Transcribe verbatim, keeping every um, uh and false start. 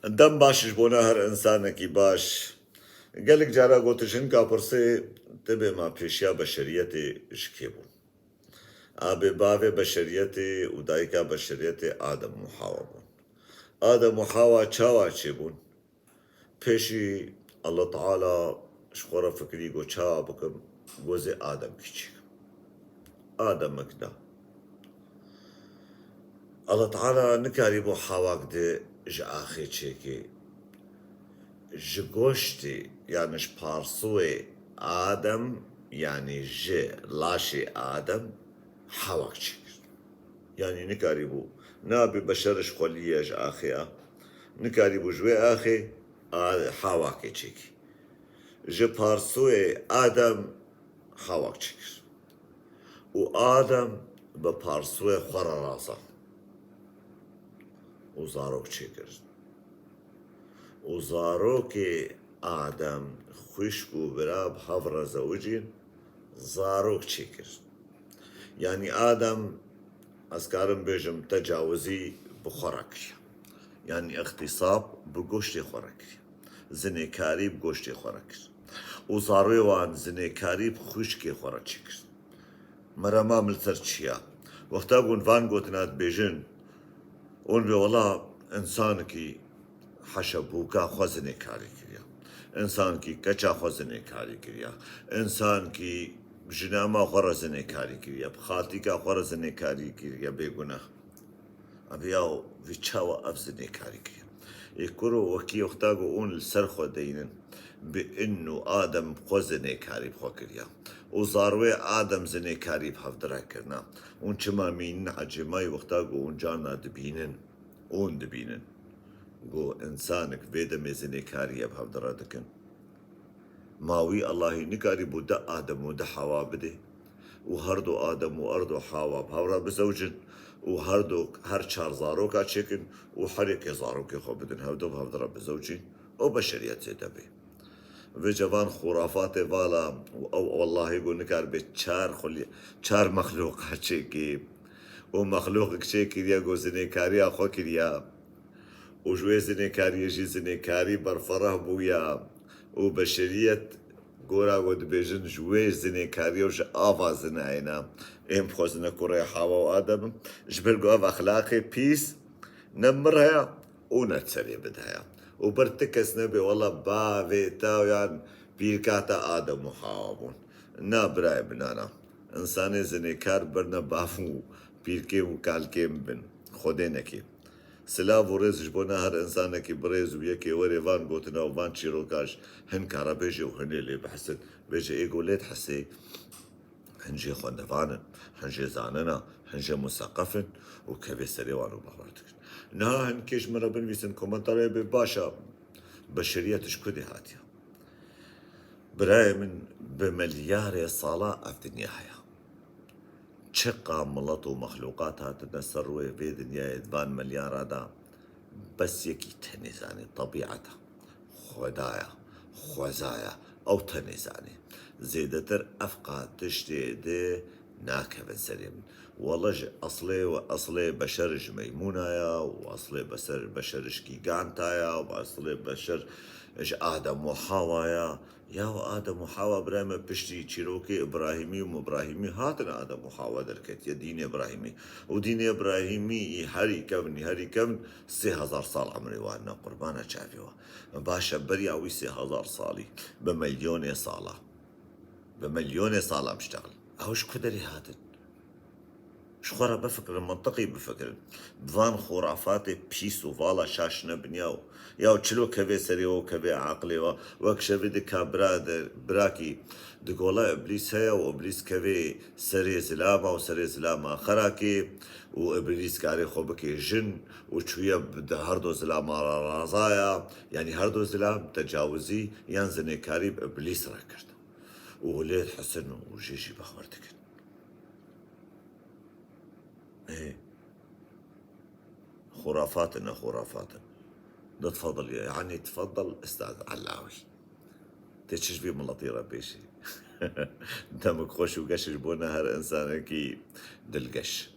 Dem baş ji bona her insanekî baş. Gelek cara gotin, jinka pirsê, tu bê ma pêşiya beşeriyetê ji kê bûn? A bê bavê beşeriyetê û dayika beşeriyetê Adem û Hawa bûn. Adem û Hawa çawa çêbûn? Pêşî Allah Teala ji xwe re fikirî got, çawa bikim? Got, zê Ademkî çêkim. Ademek da. Allah Teala nikarîbû Hawak di ji axê çêkê. Ji goştê, yani ji parsûyê Adem, yani ji laşê Adem Hawak çêkir. Yani nikarîbû, nabê beşer ji xwelî ye ji axê ya. Nikarîbû ji wê axê a-, Hawakê çêkî. Ji parsûyê Adem Hawak çêkir. Û Adem bi parsûyê xwe re raza. Û zarok çêkir. Û zarokê Adem xwişk û bira bi hev re zewicîn, zarok çêkir. Yani Adem, ez karim bêjim, tecawizî bi xwe re kiriye. Yani îxtîsab bi goştê xwe re kiriye. Zinêkarî bi goştê xwe re kir. Û zarwê wan zinêkarî bi xwişkê xwe re çêkir. Merema min li ser çi ya? Wexta ku hûn van gotina dibêjin, hûn bê wela insanekî heşebûka xwe zinêkarî kiriya. Însankî keça xwe zinêkarî kiriya. Însankî jinama xwe re zinêkarî kiriya. Bi xaltîka xwe re zinêkarî kiriya bêguneh. Abi ya, vî çawa ev zinêkarî kiriya? Ê kuro, wekî wexta ku hûn li ser xwe deynin, bi in û Adem xwe zinêkarî bi xwe kiriya. Û zarwê Adem zinêkarî bi hevdire kirina. Hûn çima mînin ecêmayî wexta ku hûn carna dibînin? Hûn dibînin ku însanek vê demê zinêkariye bi hevdire dikin. Ma wî Allahî nikarîbû du Adem û du Hawa bidê û her du Adem û her du Hawa bi hev re bizewicin û her du, her çar zaroka çêkin û her yekê zarokê xwe bidin hevdu bi hevdu re bizewicîn û beşeriyet zêde bê. Vêca van xurafatê vala û ew wellahî ku nikaribe çar xulî-, çar mexlûqa çêkê û mexlûqek çêkiriye ku zinêkariya xwe kiriya. Û ji wê zinêkariyê jî zinêkarî berfereh bûya û beşeriyet gora ku dibêjin ji wê zinêkariyê û ji ava zinayê ne. Êm bixwazine kurê Hawa û Adem in, ji ber ku ev exlaqê pîs ne mir heye û ne serê min heye. Û ber ti kes nebê, wela bavê te yan pîrka te Adem û Hawa bûn. Na birayê min, nana. Însanê zinêkar birine bav û pîrkê û kalkê min bin. Xwedê nekê. Silav û rêz ji bo ne her însanekî birêz û yekê werê van gotina û van çîroka ji hin kare bêje û hinê lê bihisin. Bêje ê ku lê dihesê, hin jê xwendevan in, hin jê zanin e, hin jê museqef in û kevê serê wan û bawer dikin. Niha hinkê ji min re binivîsin komentarê bê, baş e, beşeriyet ji ku dê hatiye? Birayê min, bi milyarê sala ev dinya heye. Çiqa milet û mexlûqat hatine ser rûyê vê dinyayê di van milyara de, bes yekî tenê zanî, tebîet e. Xweda ye, xweza ye, ew tenê zanî. Zêdetir ev qat tiştê di nakevin serê min. Wele ji eslê û eslê beşer ji meymûna ya û eslê beser, beşer ji gîganta ya û eslê beşer ji Adem û Hawa ya. Ya Adem û Hawa, birayê me, piştî çîrokê Îbrahîmî û Mibrahîmî hatin Adem û Hawa derketiye dînê Îbrahîmî. Û dînê Îbrahîmî î herî kevn, î herî kevn sê hezar sal emrê wan ne, qurbana çavê we. Baş e, beriya wî sê hezar salî, bi milyonê sala. Bi milyonê sala miştexil. Ew ji ku derê hatin? Ji xwe re bifikirin, mintiqî bifikirin. Bi van xurafatê pîs û vala şaş nebin ya. Ya çilo kevê serê we û kevê aqilê we. Wek şevê dika birader, birakî digola Îblîs heye û Îblîs kevê serê zilama û serê zilama xerakê û Îblîs karê xwe bikê jin û çûye bi di her do zilama re razaya. Yanî her do zilam tecawizî yan zinêkarî bi Îblîs re kirt. Û lê dihesin û jê jî bawer dikin. Ê, xurafat in, xurafat in. De tfadil ya, yani tfadil Ustaz Alawi. Tê çi ji vî miletî re bêjî? Demik xweş û geş ji bo ne her insanekî dilgeş.